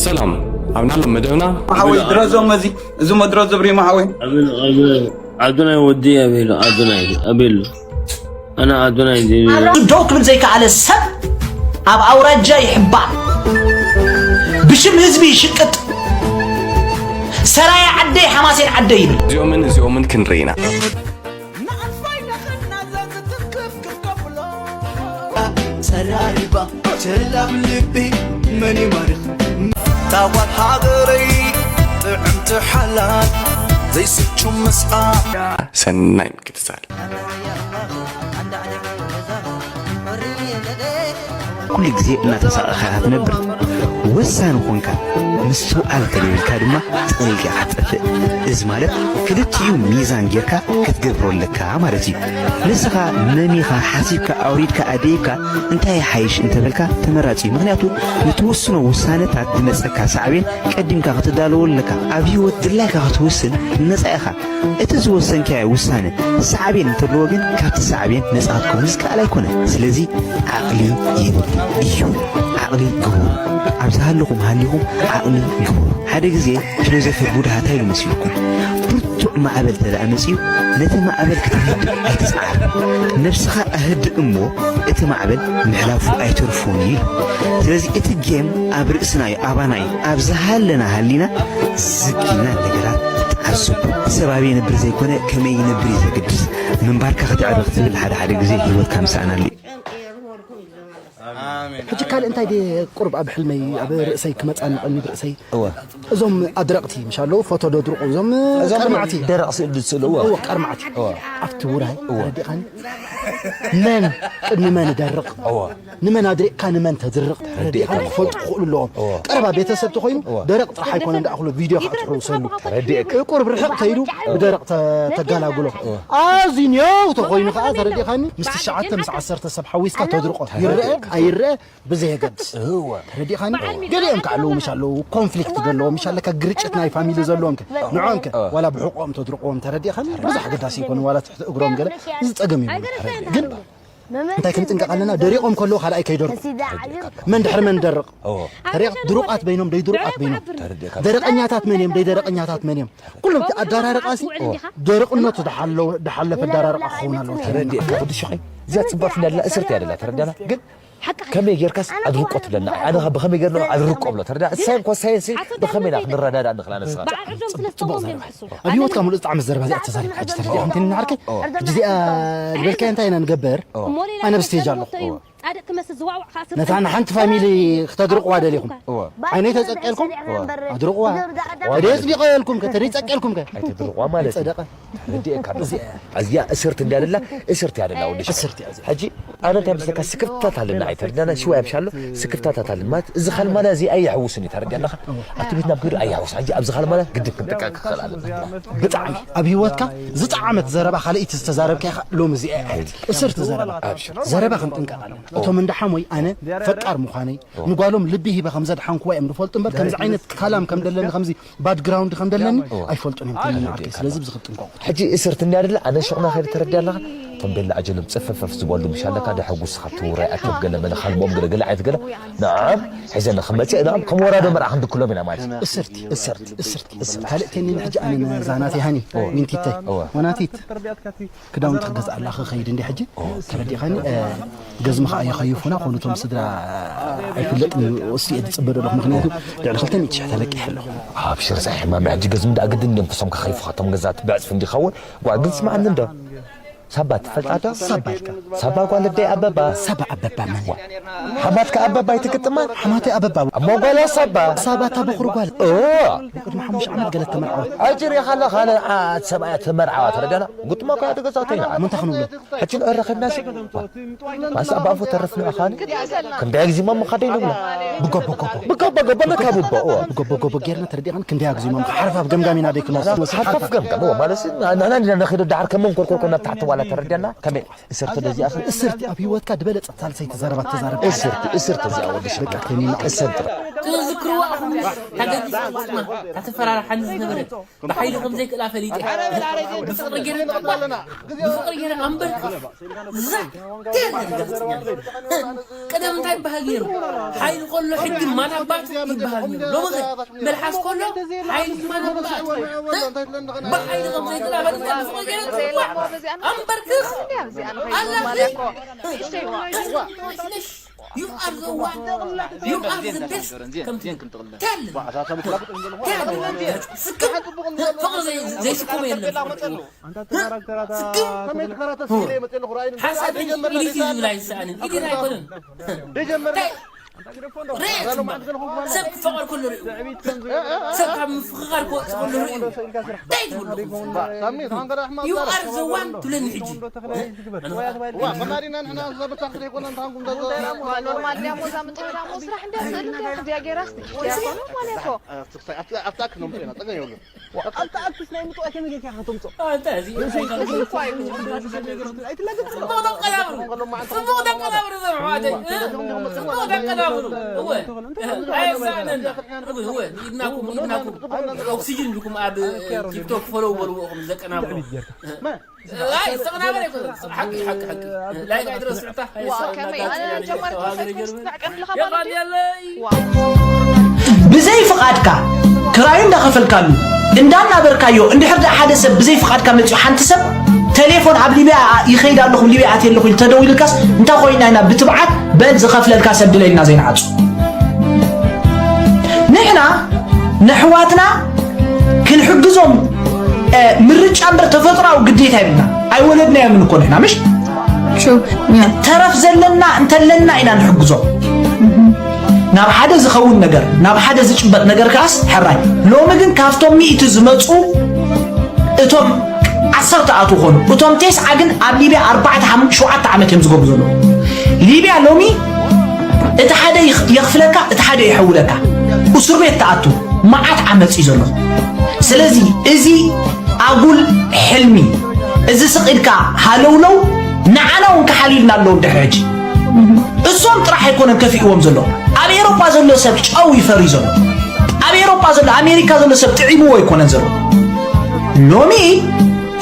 ሰላም ኣብ ናሎም መደብና። ሓወይ ድረዞም እዚ እዚ መድረዞ ብሪማ ሓወይ። ኣዶናይ ወዲ ኣቤሉ ኣዶናይ ኣቤሉ ኣና ኣዶናይ ዲቢ ደው ክብል ዘይከኣለ ሰብ ኣብ ኣውራጃ ይሕባእ፣ ብሽም ህዝቢ ይሽቅጥ፣ ሰራየ ዓደይ ሓማሴን ዓደይ ይብል። እዚኦምን እዚኦምን ክንርኢ ኢና። ጸራሪባ ቸላብ ልቢ መን ይማርኽ ታዋት ሃገረይ ጥዕምቲ ሓላል ዘይስቹ ምስኣ ሰናይ ምክትታል። ኩሉ ግዜ እናተሳቐኻ ኢኻ ትነብር። ወሳኒ ኾንካ ምስትውዓል እንተደይብልካ ድማ ጠሊልካ ኢኻ ትጠፍእ። እዚ ማለት ክልቲኡ ሚዛን ጌርካ ክትገብሮ ኣለካ ማለት እዩ። ንስኻ መሚኻ ሓሲብካ ኣውሪድካ ኣደይብካ እንታይ ይሓይሽ እንተበልካ ተመራጺ እዩ። ምኽንያቱ ንትወስኖ ውሳነታት ዝመጸካ ሳዕቤን ቀዲምካ ክትዳለወሉ ኣለካ። ኣብ ህይወት ድላይካ ክትውስን ነጻ ኢኻ። እቲ ዝወሰንካዮ ውሳነ ሳዕቤን እንተለዎ ግን ካብቲ ሳዕቤን ነጻ ክትከውን ዝከኣል ኣይኮነን። ስለዚ ዓቕሊ የድሊ እዩ። ዓቕሊ ግበሩ። ኣብ ዝሃለኹም ሃሊኹም ዓቕሊ ግበሩ። ሓደ ግዜ ፊሎዞፈር ቡድሃ እንታይ ኢሉ መሲልኩም? ብርቱዕ ማዕበል እንተ ደኣ መጺኡ ነቲ ማዕበል ክትህድእ ኣይትጽዓር። ነብስኻ ኣህድእ እሞ እቲ ማዕበል ምሕላፉ ኣይተርፎን እዩ ኢሉ። ስለዚ እቲ ጌም ኣብ ርእስና እዩ፣ ኣባና እዩ። ኣብ ዝሃለና ሃሊና ዝግ ኢልና ነገራት ተዓዘቡ። ሰብ ኣበይ ይነብር ዘይኮነ ከመይ ይነብር እዩ ዘገድስ። ምንባርካ ክትዕረ ክትብል ሓደ ሓደ ግዜ ህይወትካ ምስኣናሉ እዩ። ሕጂ ካልእ እንታይ ድየ ቁሩብ ኣብ ሕልመይ ኣብ ርእሰይ ክመጻኒ ቀኒድ ርእሰይ እዞም ኣድረቕቲ ምሽ ኣለዉ ፎቶ ደድርቑ እዞም ቀርማዕቲ ደረቕ ስእሊ ዝስእልዎ እዎ ቀርማዕቲ ኣብቲ ውራይ ተረዲኻኒ መን ቅድሚ መን ደርቕ ንመን ኣድሪቕካ ንመን ተድርቕ ተረዲኻኒ ክፈልጡ ክኽእሉ ኣለዎም ቀረባ ቤተሰብ ተኾይኑ ደረቕ ጥራሕ ኣይኮነ እንዳእኽሎ ቪድዮ ከዓ ትሕውሰሉ ቁሩብ ርሕቕ ተይሉ ብደረቕ ተጋላግሎ ኣዝዩ ኔው ተኾይኑ ከዓ ተረዲኻኒ ምስ ትሽዓተ ምስ ዓሰርተ ሰብ ሓዊስካ ተድርቆ ይረአ ኣይረአ ብዘየገድስ ተረዲኻኒ ገሊኦም ከዓ ኣለዉ ምሽ ኣለዉ ኮንፍሊክት ዘለዎም ምሽ ኣለካ ግርጭት ናይ ፋሚሊ ዘለዎም ከ ንዖም ከ ዋላ ብሕቆም ተድርቆም ተረዲኻኒ ብዙሕ ኣገዳሲ ይኮኑ ዋላ ትሕቲ እግሮም ገለ እዚ ፀገም ይብሉ ግን እንታይ ክንጥንቀቕ ኣለና ደሪቆም ከለዉ ካልኣይ ከይደርቁ መን ድሕሪ መን ደርቕ ተሪቕ ድሩቃት በይኖም ደይድሩቃት በይኖም ደረቀኛታት መን እዮም ደይደረቀኛታት መን እዮም ኩሎም ኣዳራርቃሲ ደረቅነቱ ድሓለፈ ኣዳራርቃ ክኸውን ኣለዎ ተረዲእካ ወዲ ሽኸይ እዚኣ ፅባፍ እንዳላ እስርቲ ያደላ ተረዳና ግን ከመይ ጌርካስ ኣድርቆ ትብለና ኣነ ብኸመይ ጌርና ኣድርቆ ብሎ ተረዳ እሳይ እንኳ ሳይንሲ ብኸመይ ኢና ክንረዳዳ ንኽላ ንስኻ ኣብ ህይወትካ ሙሉእ ዝጣዕመ ዘረባ እዚኣ ተዛሪብካ ሕጂ ተረዲእካ እንተ ንዓርከይ ሕጂ እዚኣ ዝበልካዮ እንታይ ኢና ንገብር ኣነ ብስቴጅ ኣለኹ ነታ ንሓንቲ ፋሚሊ ክተድርቕዋ ደሊኹም ዓይነይ ተጸቀልኩም ኣድርቕዋ ተደይ ጽዲቐ የልኩም ከ ተደይ ጸቀልኩም ከ ኣይተድርቕዋ ማለት እዩ ጸደቐ ረዲኤካ ኣለኹ እዚኣ እስርት እንዲያ ደላ እስርት እያ ደላ ወዲ እስርት እያ ሕጂ ኣነ እንታይ ምስለካ ስክፍታት ኣለና ኣይተርዳና ሽዋ ያብሻሎ ስክፍታታት ኣለና ማለት እዚ ካልማና እዚ ኣየሕውስን እዩ ተረዲያ ኣለኻ ኣብቲ ቤትና ብክዱ ኣየሕውስ ሕጂ ኣብዚ ካልማና ግድብ ክንጥቃ ክኽእል ኣለና ብጣዕሚ ኣብ ህይወትካ ዝጠዓመት ዘረባ ካልኣይቲ ዝተዛረብካ ኢኻ ሎም እዚኣ እያ እስርት ዘረባ ዘረባ ክንጥንቀቕ ኣለና እቶም እንዳ ሓሞይ ኣነ ፈቃር ምዃነይ ንጓሎም ልቢ ሂበ ከም ዘድሓንኩዋ እዮም ዝፈልጡ እምበር ከምዚ ዓይነት ካላም ከም ደለኒ ከምዚ ባክግራውንድ ከም ደለኒ ኣይፈልጡን እዮም ተምና ዓርከይ ስለዚ ብዚ ክትጥንቀቑ ሕጂ እስርት እንዲ ኣደለ ኣነ ሹቕና ከይደ ተረድያ ኣለኻ እቶም ቤላ ኣጀሎም ጽፈፈፍ ዝበሉ ምሽ ኣለካ ደሐጉስኻ ትውራይ ኣከብ ገለ መለ ካልሞም ገለ ገለ ዓይነት ገለ ንዓም ሒዘና ክመጽእ ንዓም ከም ወራዶ መርዓ ክንድክሎም ኢና ማለት እዩ እስርቲ እስርቲ እስርቲ እስርቲ ካልእ ቴኒን ሕጂ ኣነ ነዛ ናተይ ሃኒ ሚንቲተይ ወናቲት ክዳውንቲ ክገዝኣላ ክኸይድ እንዲ ሕጂ ተረዲኻኒ ገዝሚ ከዓ ይኸይፉና ኮኑ እቶም ስድራ ኣይፍለጥን እሱ እየ ዝፅበ ዘለኹ ምክንያቱ ልዕሊ ክልተ ሚእቲ ሽሕ ተለቂሐ ኣለኹ ኣብሽር ዛይ ሕማም ሕጂ ገዝሚ ደኣ ግድን እዮም ክሶም ክኸይፉ ካቶም ገዛት ብዕፅፊ እንዲኸውን ጓ ግን ስማዓኒ እንዶ ሳባ ትፈልጣ ዶ ሳባ ኢልካ ሳባ ጓል ኣደይ ኣበባ ሳባ ኣበባ መን ሓማትካ ኣበባ ኣይትግጥማ ሓማተይ ኣበባ እሞ ጓል ሳባ ሳባ እታ በኹሪ ጓል ቅድሚ ሓሙሽተ ዓመት ገለ ተመርዓወት ኣጅር ኢኻ ኣለኻ ኣነ ሰብኣያ ተመርዓዋ ተረዳና ግጥማ እኮ እያ ተገዛእተይና ምንታ ክንብሎ ሕጂ ንዕረ ከድናሲ ማስ ኣባፎ ተረፍና ኣኻኒ ክንደይ ግዜ ማሞ ካደይ ንብሎ ብጎቦ ጎቦ ብጎቦ ጎቦ ነካ ብቦ እዋ ብጎቦ ጎቦ ጌርና ተረዲኻን ክንደይ ግዜ ማሞ ሓርፋፍ ገምጋም ኢና ደይ ክመስ ሓርፋፍ ገምጋም እዋ ማለት ናና እንዲና ነኺዶ ዳሓር ከመን ኮርኮርኮ ናብ ታሕቲ ዋላ ተረድያና? ከመይ? እስርቲ ደዚኣ ኸ? እስርቲ ኣብ ህይወትካ ዝበለጸት ሳልሰይቲ ዘረባ ተዛረብ። እስርቲ፣ እስርቲ እዚኣ ወዲ ሽበቃ ከኒና እስርቲ። ትዝክርዋ ኢኹም? ታገዲ ጽቡቕና፣ ታተፈራርሓኒ ዝነበረ ብሓይሊ ከም ዘይክእላ ፈሊጠ። ብፍቕሪ ገይረ ንቐባ፣ ብፍቕሪ ገይረ ኣንበርክኽ። ዛ፣ ገለ ገጽኛ። ቀደም እንታይ ይበሃል ነይሩ? ሓይሊ ከሎ ሕጊ ማን ኣባቱ ይበሃል ነይሩ። ሎሚ ኸ መልሓስ ከሎ ሓይሊ ማን ኣባቱ? ብሓይሊ ከም ዘይክእላ ፈሊጠ፣ ብፍቕሪ ገይረ ንቐባ፣ ኣንበርክኽ። ኣላኺ። You are the one. You are the best. ከምቲ ተል። ተል። ስክም። ፍቕሪ ዘይ-፣ ዘይስከሞ የለን። ስክም። ሓሳብ ኢሊት እዩ ዝብል ኣይሰኣንን። ኢሊት ኣይኮነን። ታይ? ርኤ ጽቡቕ። ሰብ ክፈቐር ከሎ ርእዩ። ሰብ ካብ ምፍኽኻር ክወጽእ ከሎ ርእዩ። እንታይ ትብሉ? You are the one ትብለኒ ሕጂ። ዋ፣ ከማዲና ንሕና ዘበታኽ ዘይኮነ እንታንኩም ዘዘ- ኖርማል ድያ ሞዛ ምጥሪ ዳሞ ስራሕ እንድያ ስእል እንድያ ክዚያ ገይራስ ድያ ኮነ ማለት እኮ። ኣብቲ ኣክስ ነምጡ ኢና ጸገም የብሉን። ኣንተ ኣክስ ናይ ምጥዋይ ከመይ ጌርካ ከተምጾ? ኣንተ እዚ ጽቡቕ ደቀናብሩ። ጽቡቕ ደቀናብሩ ዘርሕዋተይ። ጽቡቕ ደቀናብሩ። እወ። ኣይሳእነና። እወ፣ እወ። ኢድናኩም፣ ኢድናኩም። ኦክሲጅን ዲኩም ኣብ ቲክቶክ ፎሎው በልዎ ኢኹም ዘቀናብሩ። ኣይ፣ ዝተቐናበረ ኣይኮነን። ሓቂ፣ ሓቂ፣ ሓቂ። ላይክ ኣይትረስዑታ። ዋ፣ ከመይ? ኣነ ጀመርኩ፣ ሰብስክራይብ ክስማዕ ቀንልኻ ማለት እዩ። የቐንየለይ። ዋ። ብዘይ ፍቓድካ ክራዩ እንዳኸፈልካሉ እንዳናበርካዮ፣ እንድሕር ደኣ ሓደ ሰብ ብዘይ ፍቓድካ መጺኡ፣ ሓንቲ ሰብ ቴሌፎን ኣብ ሊብያ ይኸይድ ኣለኹ፣ ሊብያ ኣትየ ኣለኹ ኢሉ ተደዊሉልካስ፣ እንታይ ኮይና ኢና ብትብዓት በል ዝኸፍለልካ ሰብ ድለይልና ዘይንዓጹ? ንሕና ነሕዋትና ክንሕግዞም፣ እ፣ ምርጫ እምበር ተፈጥሮኣዊ ግዴታ የብልና። ኣይወለድናዮምን እኮ ንሕና፣ ምሽ? True. Yeah. ተረፍ ዘለና እንተለና ኢና ንሕግዞም። ናብ ሓደ ዝኸውን ነገር፣ ናብ ሓደ ዝጭበጥ ነገር ከኣስ ሕራይ። ሎሚ ግን ካብቶም ሚእቲ ዝመጹ እቶም ዓሰርተ ኣትዉ ኾኑ። እቶም ቴስዓ ግን ኣብ ሊብያ ኣርባዕተ፣ ሓሙሽተ፣ ሸውዓተ ዓመት እዮም ዝገብሩ ዘለዉ። ሊብያ ሎሚ እቲ ሓደ ይኽ-፣ የኽፍለካ፣ እቲ ሓደ ይሐውለካ። እስር ቤት ትኣቱ፣ መዓት ዓመጽ እዩ ዘሎ። ስለዚ እዚ ኣጉል ሕልሚ፣ እዚ ስቕ ኢልካ ሃለውለው ንዓና እውን ክሓልዩልና ኣለዎም ድሕሪ ሕጂ። እሶም ጥራሕ ኣይኮነን ከፊእዎም ዘሎ። ኣብ ኤሮጳ ዘሎ ሰብ ጨው ይፈሪ ዘሎ። ኣብ ኤሮጳ ዘሎ፣ ኣሜሪካ ዘሎ ሰብ ጥዒምዎ ኣይኮነን ዘሎ። ሎሚ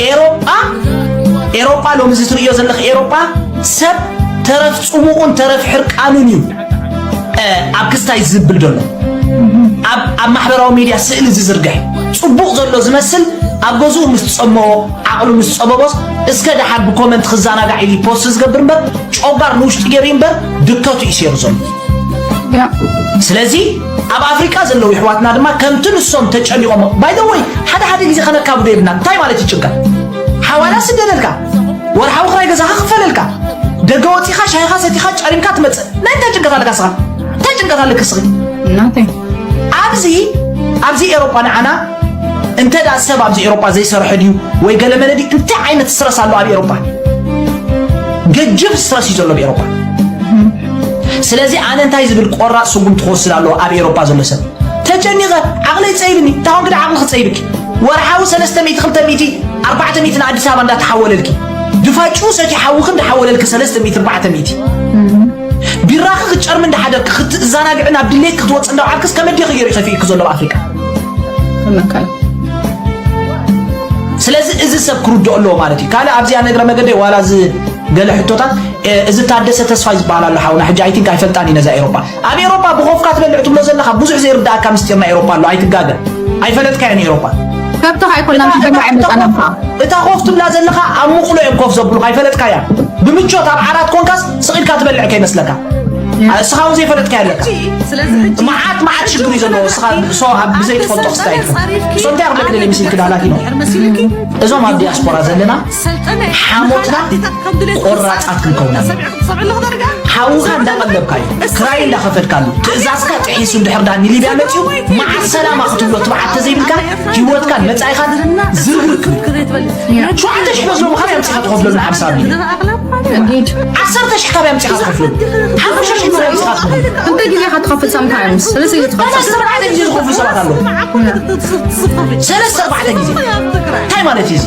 ኤሮጳ፣ ኤሮጳ ሎሚ እዚ ትርእዮ ዘለኺ ኤሮጳ ሰብ ተረፍ ጽሙቑን ተረፍ ሕርቃኑን እዩ፣ እ፣ ኣብ ክስታይ ዝብል ዘሎ። ኣብ፣ ኣብ ማሕበራዊ ሚድያ ስእሊ ዝዝርግሕ፣ ጽቡቕ ዘሎ ዝመስል ኣብ ገዝኡ ምስ ጸመዎ፣ ዓቕሉ ምስ ጸበቦስ፣ እስከ ደሓር ብኮመንት ክዘናጋዕ ኢሉ ፖስት ዝገብር እምበር፣ ጨጓር ንውሽጢ ገይሩ እምበር፣ ድከቱ እዩ ሴሩ ዘሎ። ያ። ስለዚ ኣብ ኣፍሪቃ ዘለዉ የሕዋትና ድማ ከምቲ ንሶም ተጨኒቖም፣ by the way፣ ሓደ ሓደ ግዜ ከነካብዶ የብልናን። እንታይ ማለት እዩ ጭንቀት? ሓዋላ ስደደልካ፣ ወርሓዊ ክራይ ገዛኻ ክፈለልካ፣ ደገ ወጺኻ ሻሂኻ ሰቲኻ ጨሪምካ ትመጽእ። ናይ እንታይ ጭንቀት ኣለካ ስኻ? እንታይ ጭንቀት ኣለክ ስኺ? Nothing. ኣብዚ፣ ኣብዚ ኤሮጳ ንዓና እንተ ደኣ ሰብ ኣብዚ ኤሮጳ ዘይሰርሐ ድዩ ወይ ገለ መለ ድዩ? እንታይ ዓይነት ስትረስ ኣሎ ኣብ ኤሮጳ? ገጅፍ ስትረስ እዩ ዘሎ ኣብ ኤሮጳ። ስለዚ ኣነ እንታይ ዝብል ቆራጽ ስጉምቲ ክወስድ ኣለዎ ኣብ ኤሮጳ ዘሎ ሰብ? ተጨኒቐ ዓቕለይ ጸይብኒ፣ እንታይ ኮንክ ደኣ ዓቕልኺ ጸይብኪ? ወርሓዊ ሰለስተ ሚእቲ፣ ክልተ ሚእቲ፣ ኣርባዕተ ሚእቲ ንኣዲስ ኣበባ እንዳተሓወለልኪ፣ ድፋጭ ሰትዩ ሓውኺ እንዳሓወለልኪ ሰለስተ ሚእቲ፣ ኣርባዕተ ሚእቲ። ቢራኺ ክትጨርሚ እንዳሓደርኪ፣ ክትዘናግዒ ናብ ድሌትኪ ክትወጽኢ እንዳውዓልክስ ከመይ ዲኺ ገይሩ ከፊእኪ ዘሎ ኣብ ኣፍሪቃ? ከመካይ። ስለዚ እዚ ሰብ ክርድኦ ኣለዎ ማለት እዩ። ካልእ ኣብዚኣ ነግረ መገደይ ዋላ እዚ ገለ ሕቶታት፣ እ፣ እዚ ታደሰ ተስፋይ ዝበሃል ኣሎ ሓውና፣ ሕጂ ኣይ ቲንክ ኣይፈልጣን እዩ ነዛ ኤሮጳ። ኣብ ኤሮጳ ብኾፍካ ትበልዕ ትብሎ ዘለኻ ብዙሕ ዘይርድኣካ ምስጢር ናይ ኤሮጳ ኣሎ፣ ኣይትጋገ። ኣይፈለጥካዮን ኤሮጳ። ከብትኻ ኣይኮናን፣ እታ፣ ትበልዕ እታ፣ እታ መጠናም ኮፍ፣ ከዓ። እታ ኮፍ ትብላ ዘለኻ ኣብ ምቕሎ እዮም ኮፍ ዘብሉኻ፣ ኣይፈለጥካያ። ብምቾት ኣብ ዓራት ኮንካስ ስቕ ኢልካ ትበልዕ ከይመስለካ። ያ። እስኻ እውን ዘይፈለጥካዮ ኣለካ። ሕጂ፣ ስለዚ ሕጂ መዓት፣ መዓት ሽግር እዩ ዘለዎ። እስኻ፣ እሶ ኣብ ብዘይ ትፈልጦ ክስታይ ትኾን። እሶ እንታይ ክብለክ ደልየ መሲልክ ዳህላክ ኢኖ። እዞም ኣብ ዲያስፖራ ዘለና ሓሞትና ቆራጻት ክንከውን ኣለና። ሓውኻ እንዳቐለብካዩ፣ ክራይ እንዳኸፈልካሉ፣ ትእዛዝካ ጥሒሱ እንድሕር ዳ ንሊብያ መጺኡ፣ መዓት ሰላማ ክትብሎ ትብዓት ተዘይብልካ፣ ህይወትካን መጻኢኻን ዝርግርግ ክብል። ሸውዓተ ሽሕ በዝሎ ብኻበይ ኣምጺኻ ትኸፍለሉ ንሓምሳ ሚልዮን? ዓሰርተ ሽሕ ካበይ ኣምጺኻ ትኸፍለሉ? ሓሙሽተ ሽሕ ካበይ ኣምጺኻ ትኸፍለሉ? ክንደይ ግዜ ኢኻ ትኸፍል ሳምንት? ሰለስተ ግዜ ትኸፍል። ሰለስተ ኣርባዕተ ግዜ ዝኸፍሉ ሰባት ኣለዉ። ሰለስተ ኣርባዕተ ግዜ። እንታይ ማለት እዩ እዚ?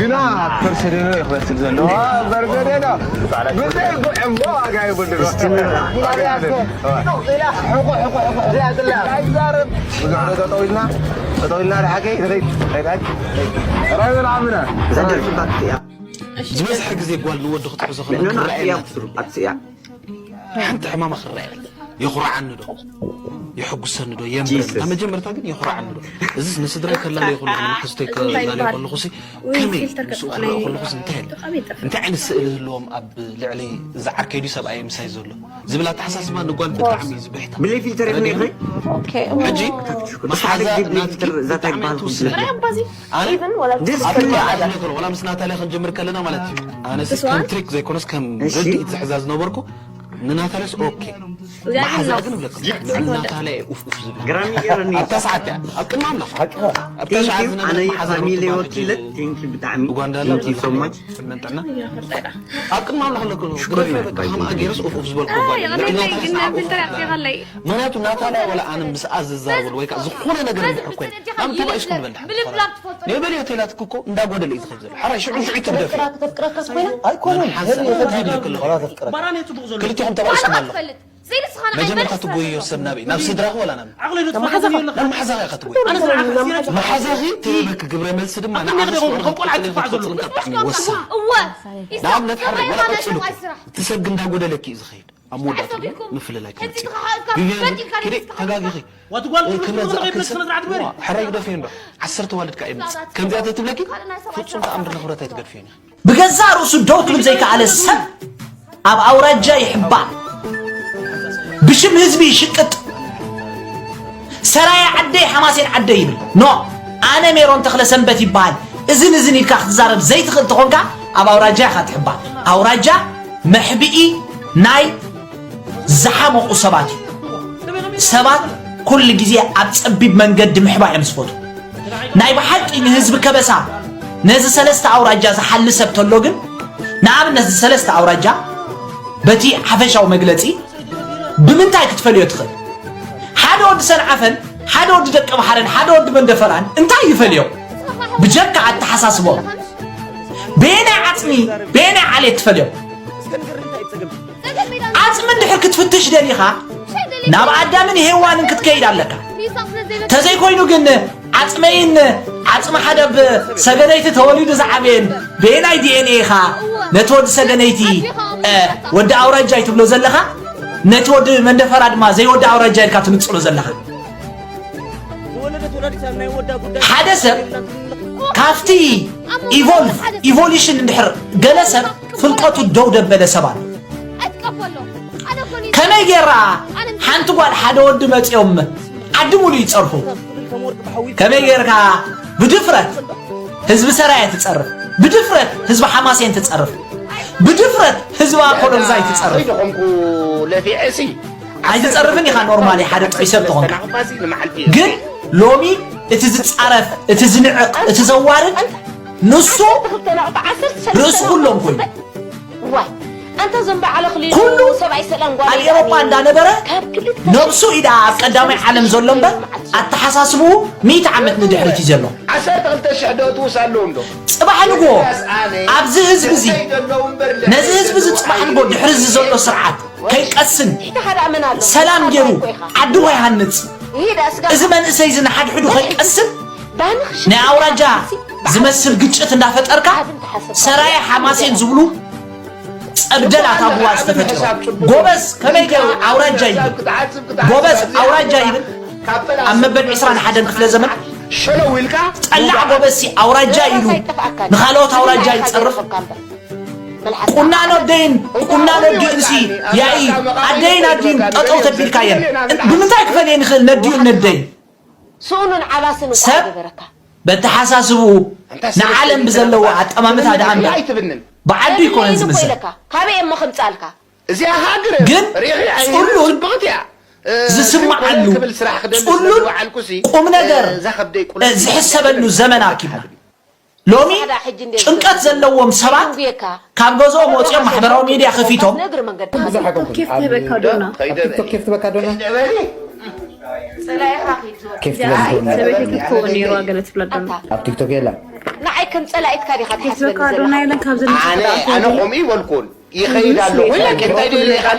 ግና ፐርሰደኖ ይኽበስል ዘሎ። ፐርሰደኖ። ብዘይ ጉዕ እሞ ዋጋ የብሉን። ኣይዛረብ። ብዙሕ ዶ ጠጠው ኢልና፣ ጠጠው ኢልና ንሓቂ ንኸይድ፣ ከይድ፣ ከይድ። ራይ ወላ ዓምና። እዛ ደርፊ ባክ እያ። ዝበዝሐ ግዜ ጓል ንወዲ ክትሕዞ ከለኻ ኖ፣ ኖ፣ ክረኣየና ኣትያ ትደሊ። ኣትያ። ሓንቲ ሕማማ ክረኣየላ። የኹርዓኒ ዶ? የሐጉሰኒ ዶ? የንብረኒ። ጂሰስ። ኣብ መጀመርታ ግን የኹርዓኒ ዶ? እዚስ ንስድራይ ከላለየ ከለኹ፣ ንመሓዙተይ ከላለየ ከለኹሲ፣ ውይ፣ ከመይ ፊልተር ምስኡ ከጥፍኦ ክረኣ እዩ። ከለኹስ እንታይ ኣሎ? እንታይ ዓይነት ስእሊ ህልዎም ኣብ ልዕሊ እዚ ዓርከይ ድዩ ሰብኣይ ምሳይ ዘሎ? ዝብል ኣተሓሳስባ ንጓል ብጣዕሚ እዩ ዝብሕታ። ብለይ ፊልተር ይኹን ይኹን? ኦኬ፣ እሞ ሕጂ መሓዛ ናትኪ ብጣዕሚ እያ ትውስን። ኣነ ኢቨን ወላ ደስ ኣብ ክብል ኣነ ኣለ። ዝነግሮ፣ ወላ ምስ ናታልያ ክንጅምር ከለና ማለት እዩ። ኣነስ ከም ትሪክ ዘይኮነስ ከም እሺ። ርድኢት ዝሕዛ ዝነበርኩ ንናታልያስ ኦኬ። እዚኣ ግን መሓዛ ነው። ግን እብለኩም፣ ልዕሊ ናታልያ ኡፍ ኡፍ ዝብል። ግራሚ ገይሩኒ። ኣብታ ሰዓት እያ፣ ኣብ ቅድሚ ኣምላኽ። ሓቅኻ። ኣብታ ሰዓት ቴንኪው። ዝነበረ ኣነ መሓዛ ፋሚሊ ርክባት ወኪለት፣ ቴንኪው ብጣዕሚ። ኡጋንዳ ቴንኪው ሶ ማች። ስምንጥና። ኣብ ቅድሚ ኣምላኽ ኣለኩ። ሽኮር ግደፈ፣ በቃ፣ ባይ ከምኣ ባይ። ገይረስ ኡፍ ኡፍ ዝበልኩ ጓል እያ። ኣይ፣ ኣነ ልዕሊ ግን ናታልያ ግን ኣስሓቑ። ፊልተር ኣጥፊኣለይ። ምኽንያቱ ናታልያ ወላ ኣነ ምስኣ ዝዛረበሉ ወይ ከዓ ዝኾነ ነገር እንድሕር ኮይነ፣ ናብ ተባኢስኩም በል ድሓን ብልብላብ ትኾነ። ትፈልጦ። ነበል ሆቴላት እኮ እንዳጎደለ እዩ ዝኸይድ ዘሎ። ሓራይ ሽዑ ሽዑ ይትግደፍ። ተፍቅራ፣ ተፍቅረካ ኮይና? ኣይኮነን። ሓንሳብ ሄሪ፣ ሄሪ፣ ሄሪ፣ ሄሪ። ወላ ተፍቅረካ። ባራን እየ ጽቡቕ ዘሎ። ክልቲኹም ተባኢስኩም ባዕልኻ ኣለኹም። ትፈልጥ። ዘይንስኻ ንዓይ መጀመርታ መልስ ትጎይዮ ትፈልጥ። ሰብ ናበይ? ናብ ስድራኺ ወላ ናብ መሓዛኺ እያ ከትጎይ? ናብ መሓዛኺ እያ ከትጎይ? ኣነ ስለ ዓመት ስለ መሓዛኺ ትህበኪ ግብረ መልሲ ድማ ኣብ ክንደይ ንዓኺ ክደግሞ ስለ ከም ቆልዓ ክትጽልንካ ትፋዕ ዘሎ? ብጣዕሚ ወሳኒ። እወ። ንኣብነት፣ ሓራይ ወላ ሰብኣይ ቀጽሉ። ሰብኣይ ስራሕ። እቲ ሰብ ግን እንዳጎደለኪ እዩ ዝኸይድ። ኣብ መወዳእታ ግን ምፍልላይ ክመጽእ እዩ። ቪቪያን ግን፣ ኪዲ፣ ተጋጊኺ። ዋቲ ጓል እ፣ ትምህርቲ ክመጽእ ትምህርቲ ኣክል ሰብ፣ ስነ ስርዓት ግበሪ። ዋ፣ ሕራይ ግደፍዮ እንዶ። ዓሰርተ ዋልድ ከኣ ይመጽእ። ከምዚኣ ተትብለኪ፣ ፍጹም ተኣምር ንኽብረት ኣይትገድፍዮን ኢኺ። ብገዛእ ርእሱ ደው ክብል ዘይከኣለ ሰብ ኣብ ኣውራጃ ይሕባእ። ብሽም ህዝቢ ይሽቅጥ። ሰራየ ዓደይ፣ ሓማሴን ዓደይ ይብል። ኖ፣ ኣነ ሜሮን ተኽለ ሰንበት ይበሃል። እዝን እዝን ኢልካ ክትዛረብ ዘይትኽእል ተኾንካ፣ ኣብ ኣውራጃ ኢኻ ትሕባእ። ኣውራጃ መሕብኢ ናይ ዝሓመቑ ሰባት እዩ። ሰባት ኩሉ ግዜ ኣብ ጸቢብ መንገዲ ምሕባእ እዮም ዝፈትዉ። ናይ ብሓቂ ንህዝቢ ከበሳ፣ ነዚ ሰለስተ ኣውራጃ ዝሓሊ ሰብ ተሎ ግን፣ ንኣብነት እዚ ሰለስተ ኣውራጃ በቲ ሓፈሻዊ መግለጺ ብምንታይ ክትፈልዮ ትኽእል? ሓደ ወዲ ሰንዓፈን፣ ሓደ ወዲ ደቀምሓረን፣ ሓደ ወዲ መንደፈራን እንታይ ይፈልዮም? ብጀካ ኣተሓሳስቦም። በየናይ ዓጽሚ፣ በየናይ ዓሌት ትፈልዮም? ዓጽሚ እንድሕር ክትፍትሽ ደሊኻ፣ ናብ ኣዳምን ሄዋንን ክትከይድ ኣለካ። ተዘይኮይኑ ግን፣ ዓጽመይን ዓጽሚ ሓደ ብ ሰገነይቲ ተወሊዱ ዝዓበየን በየናይ ዲ ኤን ኤ ኢኻ ነቲ ወዲ ሰገነይቲ፣ እ፣ ወዲ ኣውራጃይ ትብሎ ዘለኻ፣ ነቲ ወዲ መንደፈራ ድማ ዘይወዲ ኣውራጃይ ኢልካ ትንጽሎ ዘለኻ? ሓደ ሰብ ካብቲ ኢቮልቭ፣ ኢቮሉሽን እንድሕር ገለ ሰብ ፍልቀቱ ደው ደበለ ሰብ ኣሎ። ከመይ ጌራ ሓንቲ ጓል ሓደ ወዲ መጺኦም ዓዲ ሙሉ ይጸርፉ? ከመይ ጌርካ ብድፍረት ህዝቢ ሰራየ ትጸርፍ? ብድፍረት ህዝቢ ሓማሴን ትጸርፍ? ብድፍረት ህዝቢ ኣኮሎምዛይ ትጸርፍ? ከይደኸምኩ ለፊዐሲ ኣይትጸርፍን ኢኻ ኖርማሊ ሓደ ጥዑይ ሰብ ተኾንካ። ግን ሎሚ እቲ ዝጻረፍ፣ እቲ ዝንዕቕ፣ እቲ ዘዋርድ ንሱ ርእሲ ኩሎም ኮይኑ። ዋይ፣ ኣንታ እዞም በዓል ኣኽሊሉ ኩሉ ሰብኣይ ሰላም ጓል ኣብ ኤሮፓ እንዳነበረ ካብ ክልተ ነብሱ ኢዳ ኣብ ቀዳማይ ዓለም ዘሎ እምበር ኣተሓሳስብኡ ሚእቲ ዓመት ንድሕሪት እዩ ዘሎ። ዓሰርተ ክልተ ሽሕ ዶ ትውስ ኣለዉ እንዶ? ጽባሕ ንግሆ ኣብዚ ህዝቢ እዚ፣ ነዚ ህዝቢ እዚ ጽባሕ ንግሆ ድሕሪ እዚ ዘሎ ስርዓት ከይቀስን ትሕቲ ሓደ ኣመና ኣሎ። ሰላም ገይሩ ዓዲ ከይሃንጽ፣ ይሄዳ ስጋ እዚ መንእሰይ እዚ ንሓድሕዱ ከይቀስን ናይ ኣውራጃ ዝመስል ግጭት እንዳፈጠርካ ሰራየ ሓማሴን ዝብሉ ጸብደል ኣታ ጉዋ ዝተፈጥረ። ጎበዝ ከመይ ገይሩ ኣውራጃ ይብል? ጎበዝ ኣውራጃ ይብል? ኣብ መበል ዕስራን ሓደን ክፍለ ዘመን ሸለው ኢልካ ጸላዕ ጎበዝሲ ኣውራጃ ኢሉ ንኻልኦት ኣውራጃ ይጸርፍ። ቁናኖ ኣደይን ቁናኖ ኣዲኡንሲ ያኢ ኣደይን ኣዲኡን ጠጠው ተቢልካየን። ብምንታይ ክፈልየን ይኽእል ነዲኡን ነደይን? ስኡኑን ዓባስን እኮ ሰብ ኣይገበረካ። በተሓሳስብኡ ንዓለም ብዘለዎ ኣጠማምታ ደኣ እምበር ኣይትብንን። ብዓዱ ኣይኮነን ነቢይን እኮ ዝምዘን። ኢለካ። ካበይ እሞ ከምጻልካ? እዚኣ ሃገር ግን ሪኺ ኣይህሉ ጽሉል ጽብቕቲ እያ። እ፣ ዝስምዓሉ፣ ክብል ስራሕ ክደሊ ጽሉል ስለዝወዓልኩሲ፣ ቁም ነገር፣ እ፣ እዛ ከብደይ ቁልፍ እ፣ ዝሕሰበሉ ዘመን ኣኪብና። ሎሚ ጻዕዳ ሕጂ እንዴት ጭንቀት ዘለዎም ሰባት ደንጉየካ? ካብ ገዝኦም ወጺኦም ማሕበራዊ ሚድያ ከፊቶም ነግር መንገዲ ብዙሕ ኣይኮንኩን። ኬፍ ኣብ ትህበካ ዶ? ዶና? ኣብ ቲክቶክ ኬፍ ትህበካ ዶና? ከይደ በሊ። ጸላኢኻ ኺድ ዝበል። ኬፍ ትብለኒ ትኾኒ ሰበይቲ ክትከውን ነይርዋ ገለ ትብላ ዶ ኣታ ኣብ ቲክቶክ የላ ንዓይ ከም ጸላኢትካ ዲኻ ትሓስበኒ ኬትበካ ዶ ዘለኻ? ናይለን ካብ ዘለ ኣነ ኣነ ከምኡ ይበልኩን ይኸይድ ኣለኹ። ወላ እንታይ ደለ ይኻል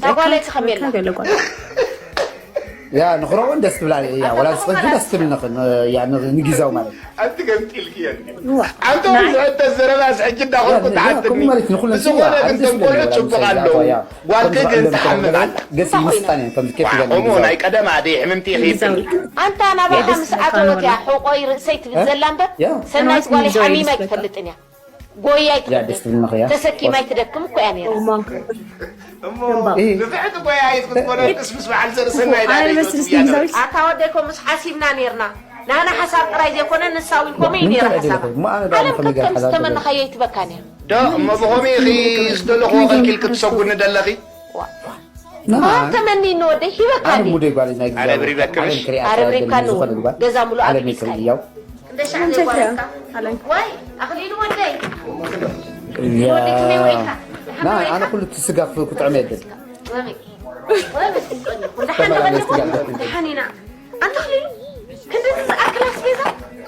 ታጓለይቲ ከመይ ኣላ? ገለ ጓል ያ ንኽረውን ደስ ትብላ እያ ወላ ዝፅሕፊ ደስ ትብል ንኽን ያ ንጊዛው ማለት ኣንቲ ገምጢልክዮ ኣንተ ዝሕተ ዘረባስ ሕጂ እንዳኸርኩ ተሓትኒ። ማለት ንኩለን ብዝኾነ ግን ተንኮሎ ጽቡቕ ኣለዉ። ጓልቲ ግን ትሓምም ኣላ። ገስ ይምስጣን እዮም ከምዚ ኬፍ ይበል እሞ ናይ ቀደም ኣደ ሕምምቲ ኢኺ ጊዛዊ ኣንታ ናባኻ ምስ ኣተወት እያ ሕቆይ ርእሰይ ትብል ዘላ እምበር ያ። ሰናይት ሰናይት ጓለይ ጊዛዊ ሓሚማ ይመስለካ። ኣይትፈልጥን እያ። ጎያ ያ ደስ ኣይትፈልጥን ትብል ንኽያ ተሰኪማ ኣይትደክም እኮ እያ ነይራ። እማን እሞ ንፍዕቲ ጎያ ኣይት ክትኮነ ቅስምስ በዓል ዘርእሰና ኣነ መስልስ ጊዛዊት ኣታ ወደይ ከምኡስ ሓሲብና ነይርና። ናህና ሓሳብ ጥራይ ዘይኮነ ንሳ እውን ከምኡ እዩ ነይራ ሓሳባ። ዓለም ከከም ዝተመነኻዮ ኣይትበካን እያ። ዶ እሞ ብኸመይ ኢኺ ዝደለኹዎ ከልኪልኪ ትሰጉኒ ደለኺ? ተመኒኒ ወደይ ሂበካ ኣነ ድዩ? ሙደይ ጓል ናይ ግዜ ኣረብሪበክምሽ? ኣረብሪብካ ንውን ገዛ ሙሉእ ኣበሊስካ እዩ። ያው ክንደይ ሻዕ ዘይጓለካ ዋይ ኣኽሊሉ ወደይ ወደይ ከመይ ውዒልካ? ና ኣነ ኩሉ እቲ ስጋ ክጥዕም የድል ወመይ ወመይ ደሓን ኢና። ኣንተ ኣኽሊሉ ክንደይ ዝኣክል ኣስቤዛ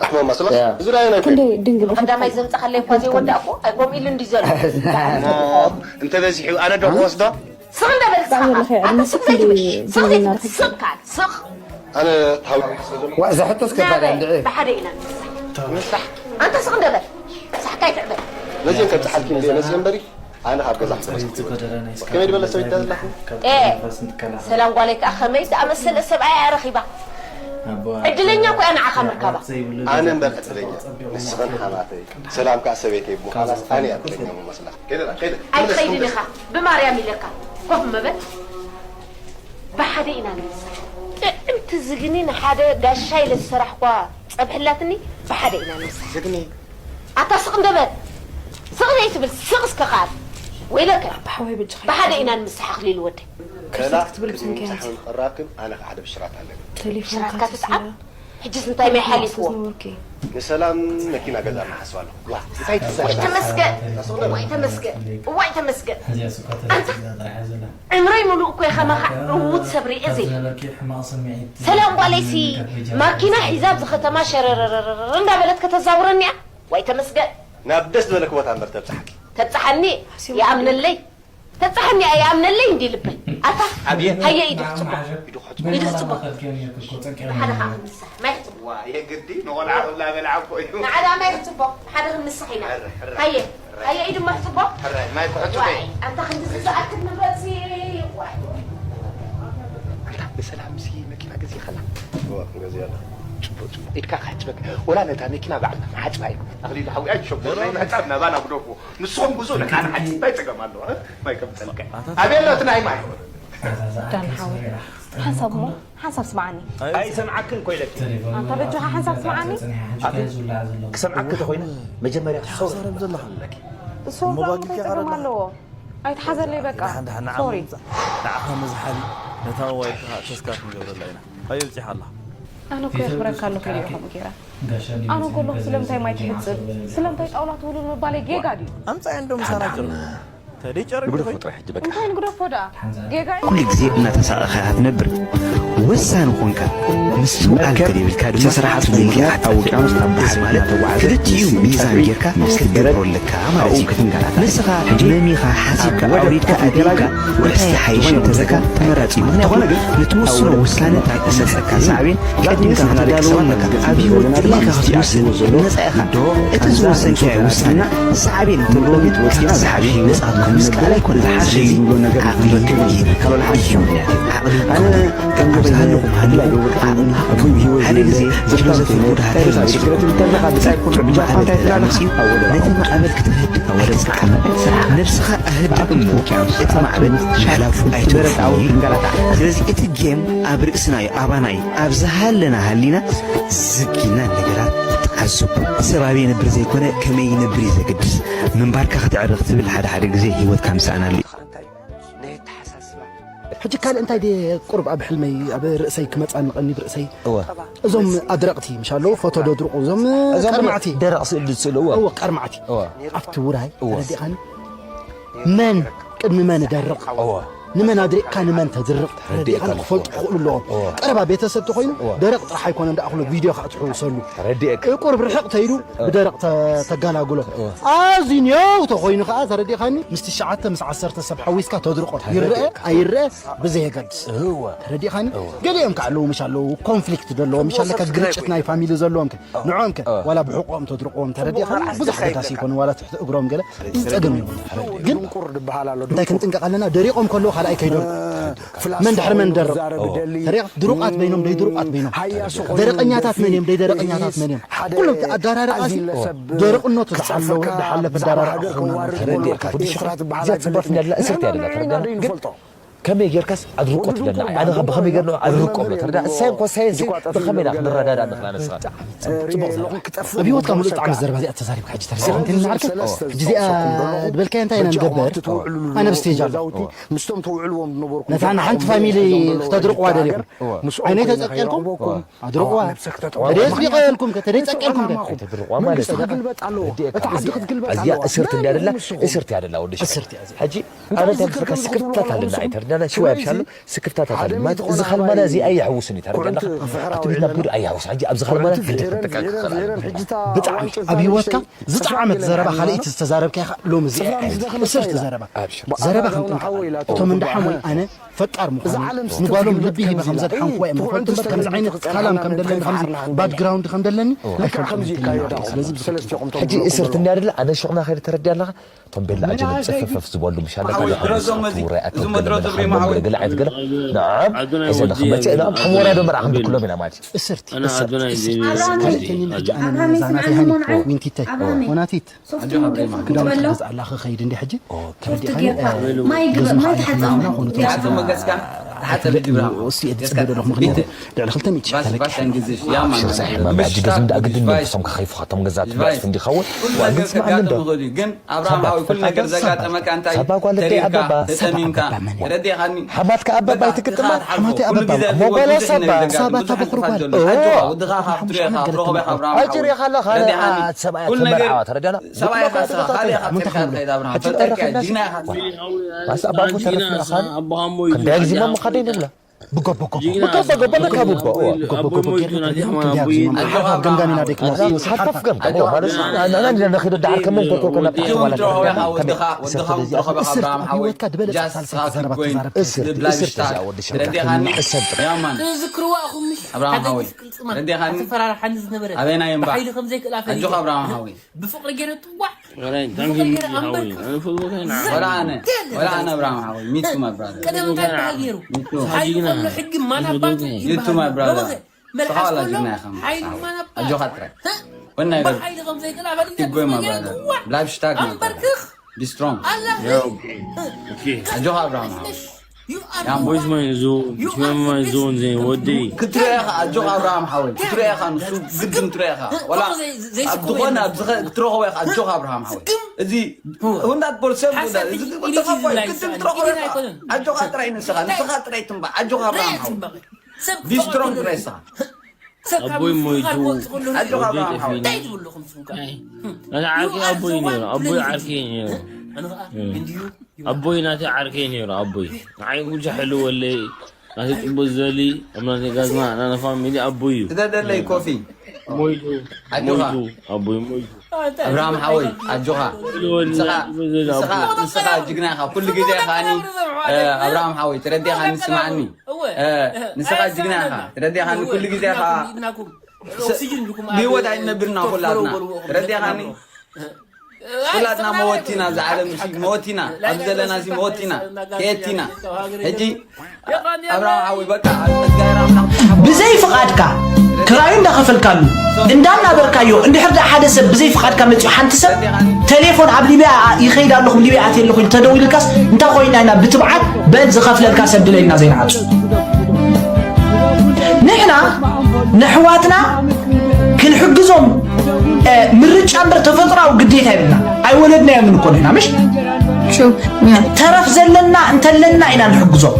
ኣሕማማ ስለ ያ። ብዙ ላይ ናይ ክንደይ ድንግል ቀዳማይ ዘምጻኻለይ እኳ ዘይወዳእኩ ኣይኮም ኢሉ እንዲ ዘሎ እሞ እንተ በዚሑ ኣነ ዶ ክወስዶ? ስቕ እንደ በል ስኻ ዘለኸ ኣንተ ዕድመ ስቕ ክንደይ ዘይትብል ስቕ ዘይትብል ዝምናር ስቕ ካል ስቕ ኣነ ታዊ ዋ እዛ ሕቶስ ከባድ ናበይ እንድዒ ብሓደ ኢና ንምሳሕ ኣንተ ስቕ እንደ በል ሳሕካ ኣይትዕበል ነዚአን ከብፅሓልኪ እንደ መፅእ እምበሪ ኣነ ካብ ገዛ ክፅበስ ከመይ ድበለ ሰብ ይዳለኹ ኤ ሰላም ጓለይ ከዓ ከመይ ዝኣመሰለ ሰብኣይ እያ ረኺባ ዕድለኛ እኮ እያ ንዓኻ ምርካባ ኣነ እምበር ዕድለኛ ንስኽን ሓማተይ ሰላም ከዓ ሰበይተይ ብምዃናስ ኣነ እያ ዕድለኛ ምመስላ ከይደ ከይደ ኣይትኸይድን ኢኻ ብማርያም ኢለካ ኮፍ ምበል ብሓደ ኢና ንምሳሕ ጥዕምቲ ዝግኒ ንሓደ ጋሻ ኢለ ዝሰራሕኳ ፀብሕላትኒ ብሓደ ኢና ንምሳሕ ዝግኒ ኣታ ስቕ እንደ በል ስቕ ዘይትብል ስቕ እስከ ኻል ወይለከ ብሓወይ በጃኻ ብሓደ ኢና ንምሳሕ ኣኽሊሉ ወደይ ከላ ክትብል ብሰንኪ ክትምሳሕ ምቕራብክን ኣነ ከዓ ሓደ ብሽራት ኣለኒ ብሽራትካ ትፅዓብ ሕጅስ እንታይ ማይ ሓሊፍዎ ዝነበርኪ ንሰላም መኪና ገዛ ንሓስባ ኣለኹ ዋ እንታይ ትዛረብ ተመስገን እዋይ ተመስገን እዋይ ተመስገን ኣንታ ዕምረይ ሙሉእ እኮ ከማኻ ዕዉት ሰብ ርኤ ዘይፈልጥ ሰላም ጓለይሲ ማኪና ሒዛ ኣብዚ ከተማ ሸረረረረር እንዳበለት ከተዛውረኒ እያ ዋይ ተመስገን ናብ ደስ ዝበለክ ቦታ እምበር ተብፅሓኪ ተብፅሓኒ ይኣምነለይ ተብፅሓኒ ይኣምነለይ እንዲ ልበይ ኣታ ኣብየ ሃየ ኢዱ ክፅቦ ኢዱ ክሕቱ ኢዱ ክፅቦ ሓደ ከዓ ምሳሕ ማይ ክፅቦ ዋ የግዲ ንቆልዓ ክብላ በልዓ እኮ እዩ ንዓዳ ማይ ክፅቦ ሓደ ክንምሳሕ ኢና ሃየ ሃየ ኢዱ ማይ ክፅቦ ሕራይ ማይ ክሕቱ ዋይ ኣንታ ክንዲ ዝኣክል ንብረትሲ ዋይ ኣንታ ብሰላም ሲ መኪና ገዚእኻላ እዋ ክንገዝእ ኣለና ፅቡቅ ፅቡቅ ኢድካ ክሕፅበክ ወላ ነታ መኪና ባዕልና ንሓፅባ እዩ ኣኽሊሉ ሓዊ ኣይትሸጎ ናይ ምሕፃብ ናባና ግደፉ ንስኹም ጉዞ ንሕና ንሓፅብ እንታይ ፀገም ኣለዎ እ? ማይ ከምፀልከ ኣበየሎ እቲ ናይ ማይ ዳን ሓወይ ሓንሳብ እሞ ሓንሳብ ስምዓኒ ኣይሰምዓክን እኮ ኢለኪ ኣንታ በጃኻ ሓንሳብ ስምዓኒ ክሰምዓኪ ተኮይነ መጀመርያ ሶሪ ተዛረብ ዘለኻ ኣለኪ እሱ እንታይ ጸገም ኣለዎ ኣይትሓዘለይ በቃ ሶሪ ንዓኻ መዝሓሊ ነታ ዋይልካ ተስካር ክንገብረላ ኢና ኣየብፂሓ ኣላ ኣነ እኮ የኽብረካ ኣለኹ ኢለ ከምኡ ገይረ ኣነ ከለኹ ስለምንታይ ማይ ትሕፅብ ስለምንታይ ጣውላ ትውልል ምባለይ ጌጋ ድዩ ኣምፃ እንዶ ምሳና ጀምር ተደይ ጨረቅ ንግደፎ ጥራሕ ሕጂ በቃ እንታይ ንግደፎ ደኣ ጌጋ እዩ ኩሉ ግዜ እናተሳቐኻ ኢኻ ትነብር። ወሳኒ ኾንካ ምስትውዓል ተደይብልካ ድማ ተሰርሓት ወይልካ ኣውቅያኖስ ኣብ ባሕሪ ማለት ክልቲኡ ሚዛን ጌርካ ክትገብሮ ኣለካ ማለት እዩ። ንስኻ መሚኻ ሓሲብካ ኣውሪድካ ኣድሂብካ እንታይ ሓይሽ እንተበልካ ተመራጺ እዩ። እንተኾነ ግን ንትወስኖ ውሳነ ንመጸካ ሳዕቤን ቀዲምካ ክትዳለወለካ ኣብ ህይወት ድሌኻ ክትወስን ነጻ ኢኻ። እቲ ዝወሰንካዮ ውሳነ ሳዕቤን እንተለዎ ግን ካብቲ ሳዕቤን ነጻ ክትኮን ምስክኣል ኣይኮነን። ስለዚ ዓቕሊ ይህብ። ዓቕሊ ይህብ። ዓቕሊ ይህብ። ኣብ ዝሃለኹም ሃለኹ ዓቕሊ ሃብ። ሓደ ግዜ ፊሎዞፊ ቡድሃ ተመሲሉ ብማዕበል እንተ መጺኡ ነቲ ማዕበል ክትህድእ ወደ ጻዕር ነብስኻ ኣህድእ እሞ እቲ ማዕበል ምሕላፉ ኣይትርፍን እዩ። ስለዚ እቲ ጌም ኣብ ርእስና እዩ፣ ኣባና እዩ። ኣብ ዝሃለና ሃሊና ዝግ ኢልና ነገራት ተዓዘቡ። ሰብ ኣበይ ይነብር ዘይኮነ ከመይ ይነብር እዩ ዘገድስ። ምንባርካ ከተዕሪ ክትብል ሓደ ሓደ ግዜ ህይወትካ ምስኣናሉ እዩ። ናይ ኣተሓሳስባ ሕጂ ካልእ እንታይ ድየ ቁሩብ ኣብ ሕልመይ ኣብ ርእሰይ ክመፃኒ ቀኒብ ርእሰይ እወ እዞም ኣድረቕቲ ምሽ ኣለዉ ፎቶ ደድርቑ እዞም እዞም ቀርማዕቲ ደረቕ ስእሊ ዝስእሉ እወ እወ ቀርማዕቲ እወ ኣብቲ ውራይ እወ። ተረዲእኻኒ መን ቅድሚ መን ደርቕ እወ ንመን ኣድሪቕካ ንመን ተድርቕ ተረዲእካ ክፈልጡ ክኽእሉ ኣለዎም። ቀረባ ቤተሰብ ተኾይኑ ደረቕ ጥራሕ ኣይኮነ እንዳኣኽሎ ቪድዮ ከዓ ትሕውሰሉ። ቅርብ ርሕቕ ተይዱ ብደረቕ ተጋላግሎ። ኣዝዩ ኒያው ተኾይኑ ከዓ ተረዲእካኒ ምስ ትሽዓተ ምስ ዓሰርተ ሰብ ሓዊስካ ተድርቆ ይረአ ኣይረአ ብዘየገድስ። ተረዲእካኒ? ገሊኦም ከዓ ኣለዉ ምሽ ኣለዉ ኮንፍሊክት ዘለዎም ምሽ ኣለካ ግርጭት ናይ ፋሚሊ ዘለዎም ከ ንዖም ከ ዋላ ብሕቆም ተድርቆም ተረዲእካኒ? ብዙሕ ኣገዳሲ ይኮኑ ዋላ ትሕቲ እግሮም ገለ ጸገም ይብሉ። ግን እንታይ ክንጥንቀቕ ኣለና? ደሪቖም ከለዉ ካልኣይ ከይደርቁ። መን ድሕሪ መን ደርቕ? ተሪቕ ድሩቓት በይኖም ደይ ድሩቓት በይኖም። ደረቐኛታት መን እዮም ደይ ደረቐኛታት መን እዮም? ኩሎም ኣዳራርቓሲ ደረቕነቱ ዝሓለወ ዝሓለፈ ኣዳራርቓ ክኸውን ኣለዎ። ተረዲእካ? ወዲ ሽኻ እዚኣ ጽብቕቲ እንዳላ እስርቲ ኣደላ ተረዳና። ግን ከመይ ጌርካስ ኣድርቆ ትብለና? ኣነ ብኸመይ ጌርና ኣድርቆ ብሎ ተረዳ። ሳይን ኮሳይን ሲ ብኸመይ ኢና ክንረዳዳ ንኽላ ንስኻ? ጽቡቕ ዘረባ። ኣብ ህይወትካ ሙሉእ ጣዕሚ ዘረባ እዚኣ ተዛሪብካ ሕጂ ተረዲእካ እንትን ንዓርከ ሕጂ እዚኣ ዝበልካዮ እንታይ ኢና ንገብር? ኣነ ኣብ ስቴጅ ኣለኹ። ምስቶም ተውዕልዎም ዝነበርኩም ነታ ንሓንቲ ፋሚሊ ክተድርቕዋ ደሊኹም? ዓይነይ ተጸቂልኩም? ኣድርቕዋ። ተደይ ኣጽቢቐልኩም ከ? ተደይ ጸቂልኩም ከ? ኣይተድርቕዋ ማለት እዩ። ኣዚኣ እስርቲ እንድያ ደላ፣ እስርቲ እያ ደላ ወዲ ሽሕ። እስርቲ እያ እዚኣ። ሕጂ ኣነ እንታይ ምስልካ ስክፍታት ኣለና ኣይተርዳና ሽዋ ይብሻሉ። ስክፍታታት ኣለ ማለት እዚ ኸልማና እዚ ኣየሕውስን እዩ። ታርጋ ኣለኻ ኣብቲ ቤትና ብዱ ኣየሕውስ። ሕጂ ኣብዚ ኸልማና ግድፍ ክትጠቃቅ ትኽእል ኣለኻ። ብጣዕሚ ኣብ ህይወትካ ዝጠዓመት ዘረባ ካልኣይቲ ዝተዛረብካ ኢኻ። ሎሚ እዚ እስርቲ ዘረባ ዘረባ ክንጥንቀቕ እቶም እንዳሓም ወይ ኣነ ፈቃር ምዃኑ ንጓሎም ልቢ ሂበ ከም ዘድሓንኩዋ እዮም ዝፈልጡ እምበር ከምዚ ዓይነት ካላም ከም ደለኒ ከምዚ ባክግራውንድ ከም ደለኒ ኣይፈልጡን። ስለዚ ሕጂ እስርቲ እንድያ ደለ ኣነ ሹቕና ከይደ ተረድያ ኣለኻ። እቶም ቤላ ኣጀንብ ጽፍፍፍ ዝበሉ ምሽ ኣለካ ሓዊ፣ ዶ ሓሙስ ረዞም እዚ፣ ትውራይ ኣቶም እዚ መድረኽ ገለ እግሪ መሓወይ። ገለ ዓይነት ገለ ንዓም ዓዱና ሒዘ ይወዲ ንኽመጽእ ንዓም ሓሞራ ዶ መርዓ ክንድክሎም ኢና ማለት እዩ። እስርቲ ኣነ እስርቲ ዓዱና እስርቲ ይወዲ። እስርቲ ካልኣይተኒ ሕጂ ኣነ ኣብርሃም ነዛ ናተይ ሃኒ ይስማዕና። ዊንቲተይ ኣብርሃም። ወናቲት ሶፍት ኣጆኻ ሙድር ብሬማ። ፍቱ ክዳውንቲ በሎ። ትገዝእ ኣለኻ ከይድ እንዲ ሕጂ ሶፍት ጌርካ ማይ ግበ ማይ ተሓጻ። ኾኑ ተሓጽ መገስካ ተሓጸ ብጅብራ። እስቲ እየ ዝጽበ ዘለኹ ምኽንያቱ ልዕሊ ክልተ ሚእቲ ሺሕ ባሽ ተለቂሑ። ባሽ እንግዝሽ ያማ። ሽርዛ ሕማም ሕጂ ገዝም ደኣ ግድን መንፈሶም ከኸይፉኻ እቶም ገዛት ጅባይ። ብዕጽፊ እንዲኸውን ኩሉ ዋግን ነገር ስማዕ ከጋጥም ምንዶ ይኽእል እዩ፣ ግን ኣብራም ሓዊ ኩሉ ነገር ዘጋጠመካ እንታይ ሳባ ጓል ኣደይ ተሪርካ ኣበባ፣ ሳባ ተጠሚምካ ኣበባ መን እያ? ተረዲኻኒ? ሓማትካ ኣበባ በቃ ኣይትግጥማ? ኢኻ ትሓልፎ። ሓማተይ ኩሉ ኣበባ ግዜ እሞ ዘይወግድ በላ ነገር ሳባ፣ ዘጋጥም ሳባ ብዙሕ ነገር ተበኹር ጓል። ተፋልጦ። ኦ። ኣጆኻ፣ ወድኻ ካብ ትሪኦ ኢኻ፣ ኣብ ሮኸበ ካብ ኣብራም ሓዊ። ኣጅር ኢኻ ኣለኻ፣ ተረዲኻኒ? ኣት ሰብኣያ ኩሉ ነገር ትመርዓዋ፣ ተረዲና? ሰብኣያ ኢኻ፣ ሰብኣያ ኢኻ፣ ጅግና ኢኻ፣ ጅግና ኢኻ። ማሳ ኣባቡ ተረፍ ኢኻ። ኣቦ ሃሞ እዩ። ክንደይ ግዜ ማማ ኻደይ ንብላ? ብጎ፣ ብጎ፣ ብጎ። ጅግና ብጎ፣ ብጎ፣ ብጎ፣ ኣቦይ፣ ብጎ፣ ብጎ። ኣቦይ ሞይቱ ናቲኹም ኣቦይ። ኣጆኻ፣ ሓፋፍ ገምገም። ኣጆኻ፣ ማለት ኣጆኻ። ንሕና እንዲና ንኸይድ ደሓር ከመን ኮርኮር ኮና ወዲ ብታሕቲ ዋላ ወዲ ተረጋጋ። ወዲ ከመይ ወዲ እስርት ወዲ እዚ ኣወዲ ሽርካ እስርት፣ እስርት እዚኣ ወዲ ሽርካ ተረዲኻኒ? ተረዲኻኒ? ያማን። ትዝክርዋ ኢኹም ምሽ? ኣብርሃም ሓደ ሓወይ። ግዜ ቅልጽማ ተረዲኻኒ? ኣተፈራርሓኒ ዝነበረ ኣበናይ እምባ? ብሓይሊ ከም ዘይክእላ ፈሊጠ። ኣጆኻ ኣብርሃም ሓወይ። ብፍቕሪ ገይረ ጥዋዕ። ወላ እንታይ ብፍቕሪ ገይረ ሓወይ? ኣንበርክኽ። ኣነ ፍቕሪ እንታይ ንዓ? ወላ ኣነ፣ ወላ ኣነ ኣብርሃም ሓወይ። Me too, my brother። ቀደም እንታይ በሃል ነይሩ? Me too። ሓይሊ ጅግና። ከሎ ሕጊ ማን ኣባቱ You too, my ይበሃል። brother። በበኸ መልሓስ ስኻ ዋላ ከሎ ጅግና ኢኻ፣ ሓይሊ ሓወይ። ማን ኣባቱ። ኣጆኻ ጥራይ። ወናይ በል። ብሓይሊ ከም ዘይክእላ ፈሊጠ ይጎይ፣ my ብፍቕሪ ገይረ brother። ጥዋዕ። Life stagnant። ኣንበርክኽ። Be strong። ኣላ። ያው፣ ኦኬ። ኣጆኻ ኣብርሃም ሓወይ። You are ያም። the Boys one። ማይ ዞን፣ You are ሽማማ the ማይ best። ዞን ዘይ ወደይ። ክትሪኦ ኢኻ፣ ኣጆኻ ኣብርሃም ሓወይ፣ ክትሪኦ ኢኻ፣ ንሱ ግድን ትሪኦ ኢኻ። ዋላ ዘይ-፣ ዘይ-፣ ኣብ ዝኾነ ኣብዚ ኸ-፣ ክትረኽቦ ኢኻ፣ ኣጆኻ ኣብርሃም ሓወይ። ስግም። እዚ ሁንዳት ፖሊስ ሰብ ሓሳብ እዚ ኢድ፣ ኢድ፣ ወዲ ኻፋይ ኢድ ግድን ትረኽቦ ኢድ ኢኻ። ኣይኮነን። ኣጆኻ ጥራይ ንስኻ፣ ንስኻ ጥራይ ትንባዕ፣ ኣጆኻ ኣብርሃም ሓወይ። ሰብ Be strong ክኸውን ጥራይ ንስኻ። ሰብ ካብ ኣቦይ ሞይቱ፣ ምፍርራር ክወጽእ ከሎ ኣጆኻ ኣቦይ ኣብርሃም ሓወይ። እንታይ ትብሉ ኢኹም ንስኹም ከ? ኣይ፣ ኣነ ዓርኪ You are ኣቦይ the ነይሩ፣ one ኣቦይ planning ዓርኪ it። ነይሩ። ኣነ ኸኣ እም። እንድዩ ኣቦይ ናተይ ዓርከይ ነይሩ፣ ኣቦይ። ንዓይ ብዙሕ ሕልወለይ፣ ናተይ ጽቡቅ ዝበሊ፣ ኣብ ናተይ ጋዝማ፣ ናና ፋሚሊ ኣቦይ እዩ። ስደደለይ ኮፊ። ሞይቱ፣ ኣጆኻ። ሞይቱ፣ ኣቦይ ሞይቱ። ኣብርሃም ሓወይ፣ ኣጆኻ። ሕልወለይ፣ ንስኻ፣ ጽቡቅ ዝበሊ ንስኻ፣ ኣቦይ። ንስኻ ጅግና ኢኻ። ኩሉ ግዜ ከኣኒ፣ እ፣ ኣብርሃም ሓወይ፣ ተረዲኻኒ፣ ስምዓኒ። እ፣ ንስኻ ጅግና ኢኻ። ተረዲኻኒ፣ ኩሉ ግዜ ኢኻ። ብህይወት ኣይንነብርና ኩላትና። ተረዲኻኒ? ኩላትና መወቲና፣ እዛ ዓለም እዚ መወቲና፣ ኣብዚ ዘለና እዚ መወቲና፣ ከየቲና። ሕጂ ኣብርሃም ሓወይ በቃ እግዚኣብሔር ኣምላኽ ብዘይ ፍቓድካ ክራዩ እንዳኸፈልካሉ እንዳናበርካዮ፣ እንድሕር ደኣ ሓደ ሰብ ብዘይ ፍቓድካ መጺኡ ሓንቲ ሰብ ቴሌፎን ኣብ ሊብያ ይኸይድ ኣለኹ፣ ሊብያ ኣትየ ኣለኹ ኢሉ ተደዊሉልካስ እንታይ ኮይና ኢና ብትብዓት በል ዝኸፍለልካ ሰብ ድለይልና ዘይንዓጹ? ንሕና ነሕዋትና ክንሕግዞም፣ እ፣ ምርጫ እምበር ተፈጥሮኣዊ ግዴታ የብልና። ኣይወለድናዮምን እኮ ንሕና፣ ምሽ? ሹ፣ ያ። ተረፍ ዘለና እንተለና ኢና ንሕግዞም።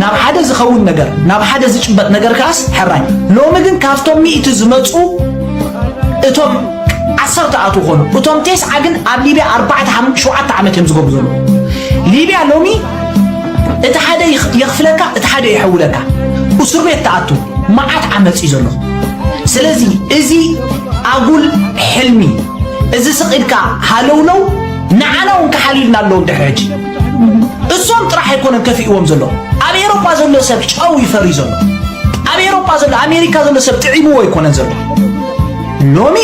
ናብ ሓደ ዝኸውን ነገር፣ ናብ ሓደ ዝጭበጥ ነገር ከኣስ ሕራይ። ሎሚ ግን ካብቶም ሚእቲ ዝመጹ እቶም ዓሰርተ ኣትዉ ኾኑ። እቶም ቴስዓ ግን ኣብ ሊብያ ኣርባዕተ፣ ሓሙሽተ፣ ሸውዓተ ዓመት እዮም ዝገብሩ ዘለዉ። ሊብያ ሎሚ እቲ ሓደ የኽፍለካ፣ እቲ ሓደ የሕውለካ። እስር ቤት ትኣቱ። መዓት ዓመፅ እዩ ዘሎ። ስለዚ እዚ ኣጉል ሕልሚ፣ እዚ ስቕ ኢልካ ሃለውለው ንዓና እውን ክሓልዩልና ኣለዎም ድሕሪ ሕጂ። እሶም ጥራሕ ኣይኮነን ከፊእዎም ዘሎ። ኣብ ኤሮፓ ዘሎ ሰብ ጨው ይፈሪ ዘሎ። ኣብ ኤሮፓ ዘሎ፣ ኣሜሪካ ዘሎ ሰብ ጥዒምዎ ኣይኮነን ዘሎ። ሎሚ